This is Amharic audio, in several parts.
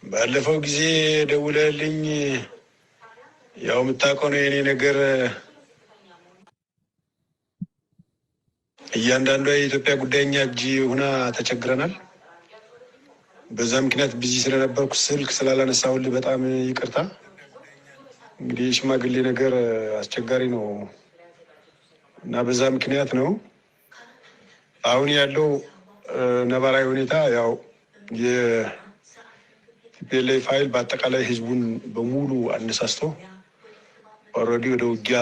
ባለፈው ጊዜ ደውለህልኝ ያው የምታውቀው ነው የኔ ነገር። እያንዳንዷ የኢትዮጵያ ጉዳይ እኛ እጅ ሁና ተቸግረናል። በዛ ምክንያት busy ስለነበርኩ ስልክ ስላላነሳሁልህ በጣም ይቅርታ። እንግዲህ የሽማግሌ ነገር አስቸጋሪ ነው እና በዛ ምክንያት ነው። አሁን ያለው ነባራዊ ሁኔታ ያው የ TPLF ኃይል በአጠቃላይ ህዝቡን በሙሉ አነሳስቶ already ወደ ውጊያ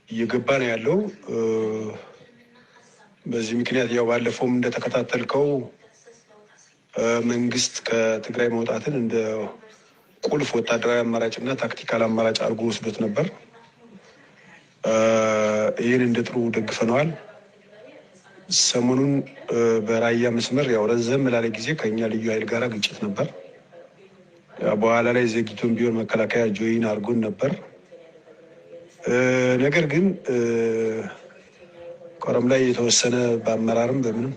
እየገባ ነው ያለው። በዚህ ምክንያት ያው ባለፈውም እንደተከታተልከው መንግስት ከትግራይ መውጣትን እንደ ቁልፍ ወታደራዊ አማራጭ እና tactical አማራጭ አድርጎ ወስዶት ነበር። ይህን እንደ ጥሩ ደግፈነዋል። ሰሞኑን በራያ መስመር ያው ረዘም ላለ ጊዜ ከኛ ልዩ ኃይል ጋር ግጭት ነበር። በኋላ ላይ ዘግይቶም ቢሆን መከላከያ join አድርጎን ነበር። ነገር ግን ኮረም ላይ የተወሰነ በአመራርም በምንም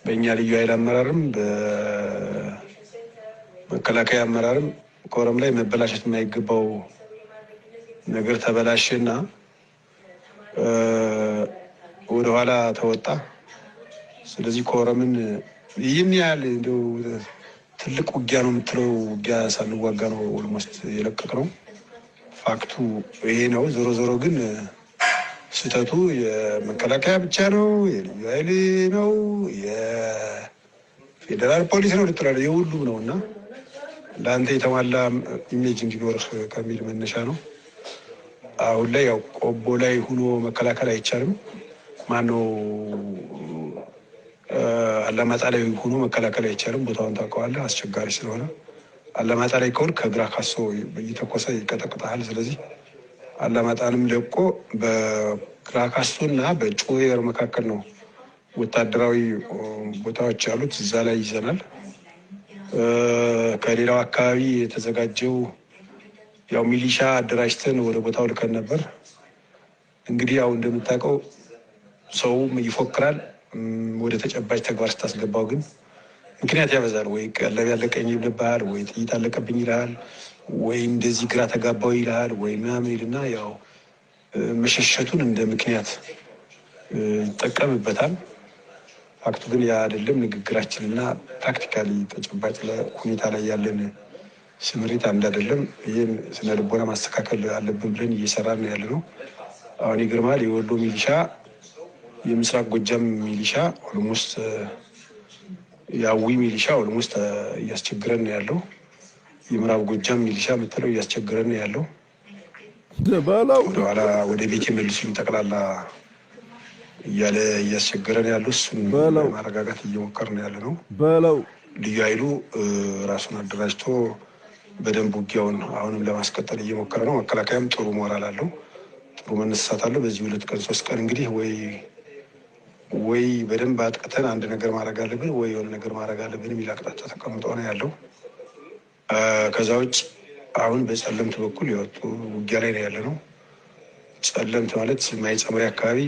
በእኛ ልዩ ኃይል አመራርም በመከላከያ አመራርም ኮረም ላይ መበላሸት የማይገባው ነገር ተበላሸና ወደኋላ ተወጣ። ስለዚህ ኮረምን ይህን ያህል እንደው ትልቅ ውጊያ ነው የምትለው ውጊያ ሳንዋጋ ነው almost የለቀቅነው። Fact ኡ ይሄ ነው። ዞሮ ዞሮ ግን ስህተቱ የመከላከያ ብቻ ነው፣ የልዩ ኃይል ነው፣ የፌዴራል ፖሊስ ነው ልትላለ የሁሉም ነው እና ለአንተ የተሟላ image እንዲኖርህ ከሚል መነሻ ነው። አሁን ላይ ያው ቆቦ ላይ ሁኖ መከላከል አይቻልም። ማነው አላማጣ ላይ ሆኖ መከላከል አይቻልም። ቦታውን ታውቀዋለህ፣ አስቸጋሪ ስለሆነ አላማጣ ላይ ከሆን ከግራ ካሶ እየተኮሰ ይቀጠቅጠሃል። ስለዚህ አላማጣንም ለቆ በግራ ካሶ እና በጩዌር መካከል ነው ወታደራዊ ቦታዎች ያሉት፣ እዛ ላይ ይዘናል። ከሌላው አካባቢ የተዘጋጀው ያው ሚሊሻ አደራጅተን ወደ ቦታው ልከን ነበር። እንግዲህ ያው እንደምታውቀው ሰውም ይፎክራል። ወደ ተጨባጭ ተግባር ስታስገባው ግን ምክንያት ያበዛል። ወይ ቀለብ ያለቀኝ ይልብሃል፣ ወይ ጥይት አለቀብኝ ይልሃል፣ ወይ እንደዚህ ግራ ተጋባው ይልሃል፣ ወይ ምናምን ይልና ያው መሸሸቱን እንደ ምክንያት ይጠቀምበታል። Fact ኡ ግን ያ አይደለም። ንግግራችንና practically ተጨባጭ ሁኔታ ላይ ያለን ስምሪት አንድ አይደለም። ይህን ስነ ልቦና ማስተካከል አለብን ብለን እየሰራን ነው ያለ ነው። አሁን ይገርማል፣ የወሎ ሚሊሻ፣ የምስራቅ ጎጃም ሚሊሻ almost፣ የአዊ ሚሊሻ almost እያስቸግረን ነው ያለው። የምዕራብ ጎጃም ሚሊሻ የምትለው እያስቸግረን ነው ያለው። በለው። ወደኋላ ወደ ቤት የመልሱኝ ጠቅላላ እያለ እያስቸገረን ያለው እሱን በለው። ማረጋጋት እየሞከርን ነው ያለ ነው። በለው። ልዩ ኃይሉ ራሱን አደራጅቶ በደንብ ውጊያውን አሁንም ለማስቀጠል እየሞከረ ነው። መከላከያም ጥሩ ሞራል አለው፣ ጥሩ መነሳሳት አለው። በዚህ 2 ቀን 3 ቀን እንግዲህ ወይ በደንብ አጥቅተን አንድ ነገር ማድረግ አለብን፣ ወይ የሆነ ነገር ማድረግ አለብን የሚል አቅጣጫ ተቀምጦ ነው ያለው። ከዛ ውጭ አሁን በጸለምት በኩል የወጡ ውጊያ ላይ ነው ያለ ነው። ጸለምት ማለት ማይጸምሪ አካባቢ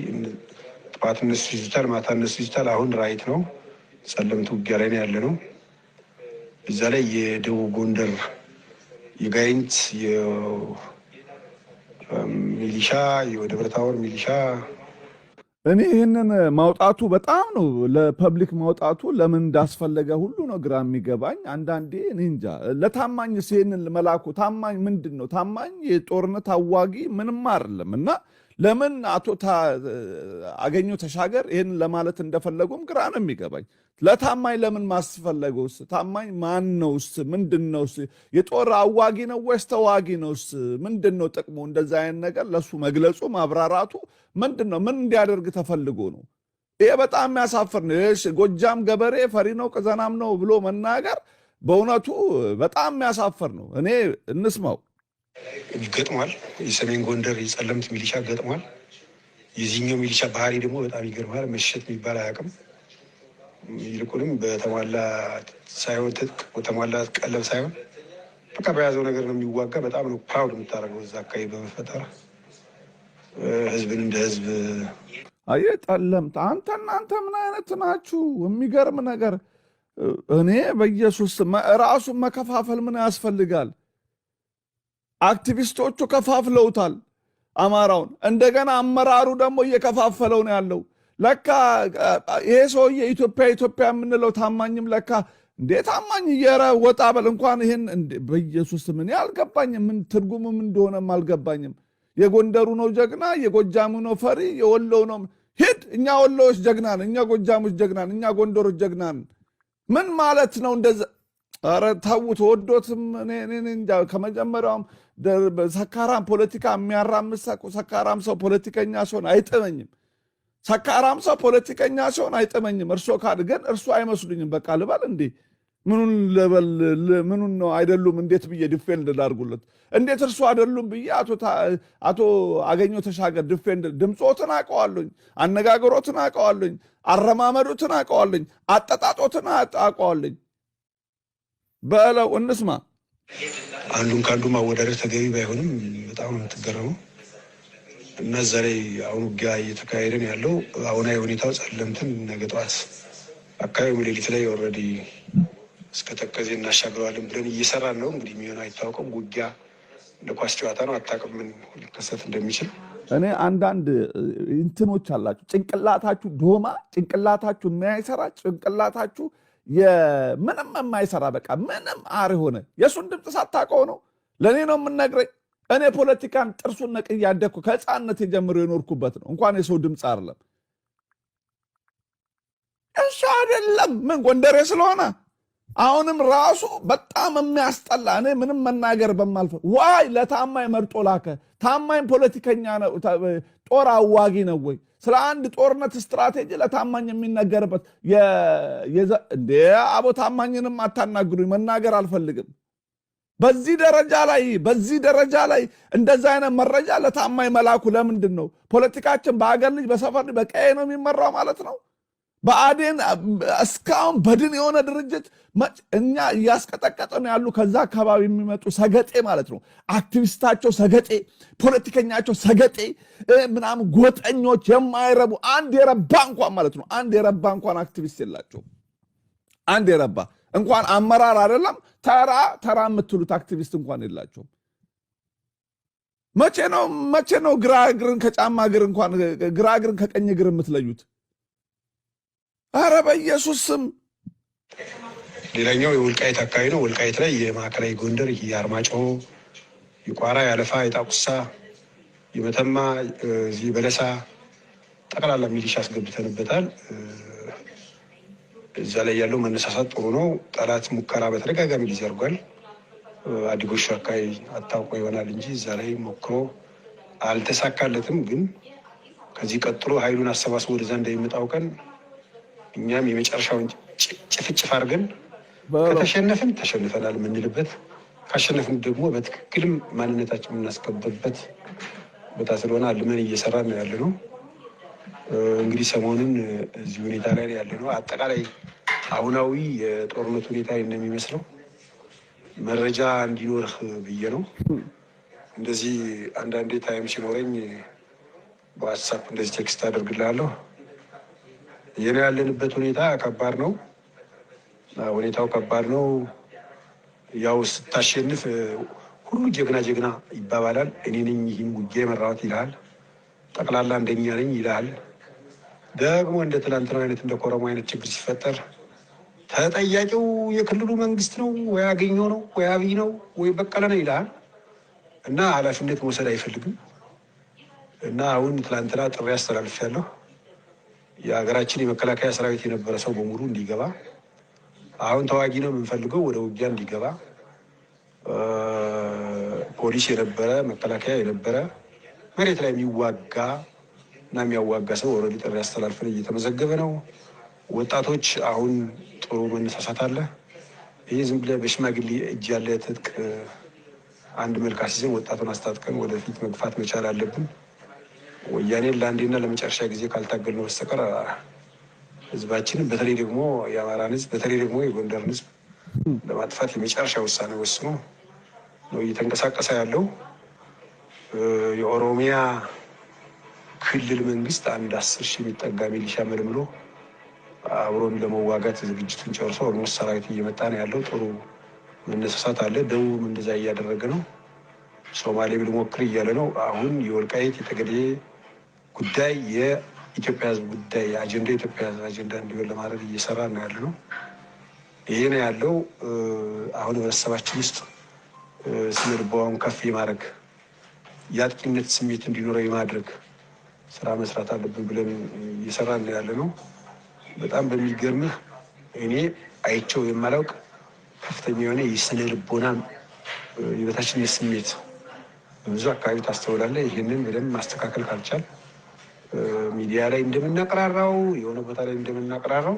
ጠዋት እነሱ ይዙታል፣ ማታ እነሱ ይዙታል። አሁን right ነው። ጸለምት ውጊያ ላይ ነው ያለ ነው። እዛ ላይ የደቡብ ጎንደር የጋይንት የሚሊሻ፣ የደብረ ታቦር ሚሊሻ። እኔ ይህንን ማውጣቱ በጣም ነው፣ ለ public ማውጣቱ ለምን እንዳስፈለገ ሁሉ ነው ግራ የሚገባኝ። አንዳንዴ እኔ እንጃ፣ ለታማኝ ይህንን መላኩ ታማኝ ምንድን ነው? ታማኝ የጦርነት አዋጊ ምንም አይደለም እና ለምን አቶ አገኘሁ ተሻገር ይህንን ለማለት እንደፈለጉም ግራ ነው የሚገባኝ። ለታማኝ ለምን ማስፈለገውስ? ታማኝ ማን ነውስ? ምንድን ነውስ? የጦር አዋጊ ነው ወይስ ተዋጊ ነውስ? ምንድን ነው ጥቅሙ? እንደዚ አይነት ነገር ለሱ መግለጹ ማብራራቱ ምንድን ነው? ምን እንዲያደርግ ተፈልጎ ነው? ይሄ በጣም የሚያሳፍር ነው። ጎጃም ገበሬ ፈሪ ነው ቅዘናም ነው ብሎ መናገር በእውነቱ በጣም የሚያሳፍር ነው። እኔ እንስማው። ገጥሟል። የሰሜን ጎንደር የጸለምት ሚሊሻ ገጥሟል። የዚህኛው ሚሊሻ ባህሪ ደግሞ በጣም ይገርማል። መሸት የሚባል አያውቅም። ይልቁንም በተሟላ ሳይሆን ትጥቅ፣ በተሟላ ቀለብ ሳይሆን በቃ በያዘው ነገር ነው የሚዋጋ። በጣም ነው proud የምታደርገው እዛ አካባቢ በመፈጠር ህዝብን እንደ ህዝብ። አየህ ጠለምት፣ አንተ እናንተ ምን አይነት ናችሁ? የሚገርም ነገር። እኔ በኢየሱስ ራሱን መከፋፈል ምን ያስፈልጋል? አክቲቪስቶቹ ከፋፍለውታል አማራውን። እንደገና አመራሩ ደግሞ እየከፋፈለው ነው ያለው። ለካ ይሄ ሰውዬ ኢትዮጵያ ኢትዮጵያ የምንለው ታማኝም ለካ እንዴ ታማኝ እየረ ወጣ በል እንኳን ይሄን በኢየሱስ ምን አልገባኝም። ምን ትርጉሙም እንደሆነም አልገባኝም። የጎንደሩ ነው ጀግና፣ የጎጃሙ ነው ፈሪ፣ የወሎው ነው ሂድ። እኛ ወሎዎች ጀግና ነን፣ እኛ ጎጃሞች ጀግና ነን፣ እኛ ጎንደሮች ጀግና ነን። ምን ማለት ነው እንደዛ? ኧረ ተዉት። ወዶትም እኔ እንጃ። ከመጀመሪያውም ሰካራም ፖለቲካ የሚያራምድ ሰካራም ሰው ፖለቲከኛ ሲሆን አይጥመኝም። ሰካራም ሰው ፖለቲከኛ ሲሆን አይጥመኝም። እርሶ ካድ ግን እርሶ አይመስሉኝም። በቃ ልበል እንዴ? ምኑን ልበል? ምኑን ነው አይደሉም? እንዴት ብዬ defend ላድርጉለት? እንዴት እርሶ አይደሉም ብዬ አቶ አገኘሁ ተሻገር defend ድምፆትን አውቀዋለሁኝ፣ አነጋገሮትን አውቀዋለሁኝ፣ አረማመዶትን አውቀዋለሁኝ፣ አጠጣጦትን አውቀዋለሁኝ። በለው እንስማ። አንዱን ከአንዱ ማወዳደር ተገቢ ባይሆንም በጣም ነው የምትገረመው። እና እዛ ላይ አሁን ውጊያ እየተካሄደ ነው ያለው። አሁናዊ ሁኔታው ጸለምትን ነገ ጠዋት አካባቢ ሌሊት ላይ already እስከ ተከዜ እናሻግረዋለን ብለን እየሰራን ነው። እንግዲህ የሚሆነው አይታወቅም። ውጊያ እንደ ኳስ ጨዋታ ነው። አታውቅም ምን ሊከሰት እንደሚችል። እኔ አንዳንድ እንትኖች አላችሁ፣ ጭንቅላታችሁ ዶማ፣ ጭንቅላታችሁ የማይሰራ፣ ጭንቅላታችሁ ምንም የማይሰራ፣ በቃ ምንም አር የሆነ የእሱን ድምፅ ሳታውቀው ነው ለእኔ ነው የምነግረኝ። እኔ ፖለቲካን ጥርሱን ነቅዬ ያደግኩ ከህፃንነት ጀምሮ የኖርኩበት ነው። እንኳን የሰው ድምፅ አይደለም እሱ አይደለም ምን ጎንደሬ ስለሆነ አሁንም ራሱ በጣም የሚያስጠላ፣ እኔ ምንም መናገር በማልፈ why ለታማኝ መርጦ ላከ። ታማኝ ፖለቲከኛ ነው፣ ጦር አዋጊ ነው ወይ? ስለ አንድ ጦርነት ስትራቴጂ ለታማኝ የሚነገርበት እንዴ? አቦ ታማኝንም አታናግሩኝ፣ መናገር አልፈልግም። በዚህ ደረጃ ላይ እንደዛ አይነት መረጃ ለታማኝ መላኩ ለምንድን ነው? ፖለቲካችን በሀገር ልጅ፣ በሰፈር ልጅ፣ በቀዬ ነው የሚመራው ማለት ነው። ብአዴን እስካሁን በድን የሆነ ድርጅት እኛ እያስቀጠቀጠ ነው ያሉ ከዛ አካባቢ የሚመጡ ሰገጤ ማለት ነው። አክቲቪስታቸው ሰገጤ፣ ፖለቲከኛቸው ሰገጤ ምናምን ጎጠኞች የማይረቡ፣ አንድ የረባ እንኳን ማለት ነው፣ አንድ የረባ እንኳን አክቲቪስት የላቸውም። አንድ የረባ እንኳን አመራር አይደለም፣ ተራ ተራ የምትሉት አክቲቪስት እንኳን የላቸውም። መቼ ነው ግራ እግርን ከጫማ እግር እንኳን ግራ እግርን ከቀኝ እግር የምትለዩት? አረ በኢየሱስ ስም። ሌላኛው የወልቃይት አካባቢ ነው። ወልቃይት ላይ የማዕከላዊ ጎንደር የአርማጭሆ፣ የቋራ፣ የአለፋ፣ የጣቁሳ፣ የመተማ፣ እዚህ በለሳ ጠቅላላ ሚሊሻ አስገብተንበታል። እዛ ላይ ያለው መነሳሳት ጥሩ ነው። ጠላት ሙከራ በተደጋጋሚ ጊዜ አድርጓል። አዲጎሹ አካባቢ አታውቆ ይሆናል እንጂ እዛ ላይ ሞክሮ አልተሳካለትም። ግን ከዚህ ቀጥሎ ኃይሉን አሰባስቦ ወደዛ እንደሚመጣው ቀን እኛም የመጨረሻውን ጭፍጭፍ አድርገን ከተሸነፍን ተሸንፈናል የምንልበት፣ ካሸነፍን ደግሞ በትክክልም ማንነታችን የምናስከብርበት ቦታ ስለሆነ አልመን እየሰራን ነው ያለ ነው። እንግዲህ ሰሞኑን እዚህ ሁኔታ ላይ ያለ ነው። አጠቃላይ አሁናዊ የጦርነት ሁኔታ እንደሚመስለው መረጃ እንዲኖርህ ብዬ ነው። እንደዚህ አንዳንዴ time ሲኖረኝ በ WhatsApp እንደዚህ text አደርግልሃለሁ። የኔ ያለንበት ሁኔታ ከባድ ነው። ሁኔታው ከባድ ነው። ያው ስታሸንፍ ሁሉ ጀግና ጀግና ይባባላል። እኔ ነኝ ይህን ውጊያ የመራሁት ይልሃል። ጠቅላላ አንደኛ ነኝ ይልሃል። ደግሞ እንደ ትላንትናው አይነት እንደ ኮረሞ አይነት ችግር ሲፈጠር ተጠያቂው የክልሉ መንግስት ነው ወይ አገኘሁ ነው ወይ አብይ ነው ወይ በቀለ ነው ይልሃል እና ኃላፊነት መውሰድ አይፈልግም። እና አሁን ትላንትና ጥሪ አስተላልፌያለሁ። የሀገራችን የመከላከያ ሰራዊት የነበረ ሰው በሙሉ እንዲገባ፣ አሁን ተዋጊ ነው የምንፈልገው፣ ወደ ውጊያ እንዲገባ፣ ፖሊስ የነበረ፣ መከላከያ የነበረ፣ መሬት ላይ የሚዋጋ እና የሚያዋጋ ሰው already ጥሪ አስተላልፈን እየተመዘገበ ነው። ወጣቶች አሁን ጥሩ መነሳሳት አለ። ይህ ዝም ብለህ በሽማግሌ እጅ ያለ ትጥቅ አንድ መልክ አስይዘን ወጣቱን አስታጥቀን ወደፊት መግፋት መቻል አለብን። ወያኔን ለአንዴና ለመጨረሻ ጊዜ ካልታገልነው በስተቀር ህዝባችንን፣ በተለይ ደግሞ የአማራን ህዝብ፣ በተለይ ደግሞ የጎንደርን ህዝብ ለማጥፋት የመጨረሻ ውሳኔ ወስኖ ነው እየተንቀሳቀሰ ያለው። የኦሮሚያ ክልል መንግስት አንድ 10,000 የሚጠጋ ሚሊሻ መልምሎ አብሮን ለመዋጋት ዝግጅቱን ጨርሶ almost ሰራዊት እየመጣ ነው ያለው። ጥሩ መነሳሳት አለ። ደቡብም እንደዛ እያደረገ ነው። ሶማሌ ልሞክር እያለ ነው። አሁን የወልቃይት የጠገዴ ጉዳይ የኢትዮጵያ ሕዝብ ጉዳይ አጀንዳ፣ የኢትዮጵያ ሕዝብ አጀንዳ እንዲሆን ለማድረግ እየሰራ ነው ያለ ነው። ይሄ ነው ያለው። አሁን ህብረተሰባችን ውስጥ ስነ ልቦናውን ከፍ የማድረግ፣ የአጥቂነት ስሜት እንዲኖረው የማድረግ ስራ መስራት አለብን ብለን እየሰራ ነው ያለ ነው። በጣም በሚገርምህ እኔ አይቸው የማላውቅ ከፍተኛ የሆነ የስነ ልቦና የበታችነት ስሜት በብዙ አካባቢ ታስተውላለህ። ይህንን በደንብ ማስተካከል ካልቻል፣ ሚዲያ ላይ እንደምናቀራራው፣ የሆነ ቦታ ላይ እንደምናቀራራው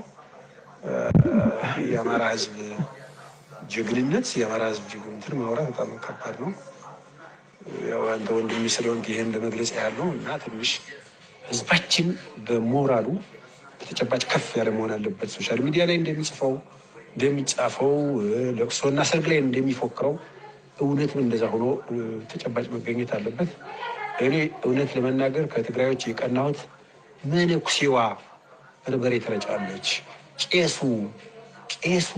የአማራ ህዝብ ጀግንነት፣ የአማራ ህዝብ ጀግንነትን ማውራት በጣም ከባድ ነው። ያው አንተ ወንድሜ ስለሆንክ ይህን ለመግለጽ ያህል ነው። እና ትንሽ ህዝባችን በሞራሉ በተጨባጭ ከፍ ያለ መሆን አለበት። Social media ላይ እንደሚጽፈው፣ እንደሚጻፈው፣ ለቅሶና ሰርግ ላይ እንደሚፎክረው እውነትም እንደዛ ሆኖ ተጨባጭ መገኘት አለበት። እኔ እውነት ለመናገር ከትግራዮች የቀናሁት መነኩሴዋ በርበሬ ትረጫለች፣ ቄሱ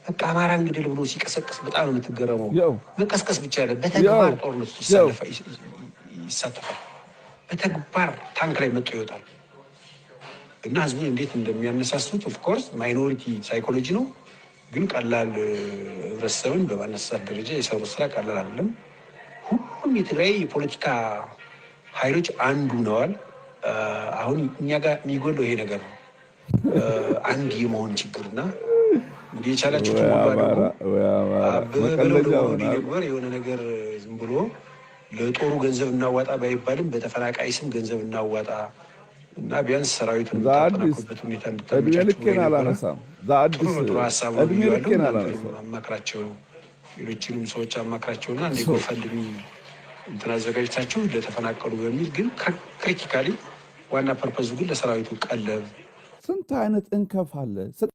በቃ አማራ እንግደል ብሎ ሲቀሰቅስ በጣም ነው የምትገረመው። መቀስቀስ ብቻ ያለ በተግባር ጦርነት ይሳተፋል። በተግባር ታንክ ላይ መጥቶ ይወጣል። እና ህዝቡን እንዴት እንደሚያነሳሱት፣ of course minority psychology ነው፣ ግን ቀላል ህብረተሰብን በማነሳሳት ደረጃ የሰሩት ስራ ቀላል አይደለም። ሁሉም የትግራይ የፖለቲካ ኃይሎች አንዱ ነዋል። አሁን እኛ ጋር የሚጎለው ይሄ ነገር ነው፣ አንድ የመሆን ችግርና እንግዲህ የቻላችሁትን ሁሉ አድርጉ። አበበ በለው ደግሞ የሆነ ነገር ዝም ብሎ ለጦሩ ገንዘብ እናዋጣ ባይባልም በተፈናቃይ ስም ገንዘብ እናዋጣ እና ቢያንስ ሰራዊቱን የምታጠናክሩበት ሁኔታ እድሜ ልኬን አላነሳም። ጥሩ ጥሩ ሀሳብ ነው ብያለሁ። አማክራቸው፣ ሌሎችንም ሰዎች አማክራቸውና እንደ GoFundMe እንትን አዘጋጅታችሁ ለተፈናቀሉ በሚል፣ ግን critically ዋና purpose ኡ ግን ለሰራዊቱ ቀለብ ስንት አይነት እንከፍ አለ።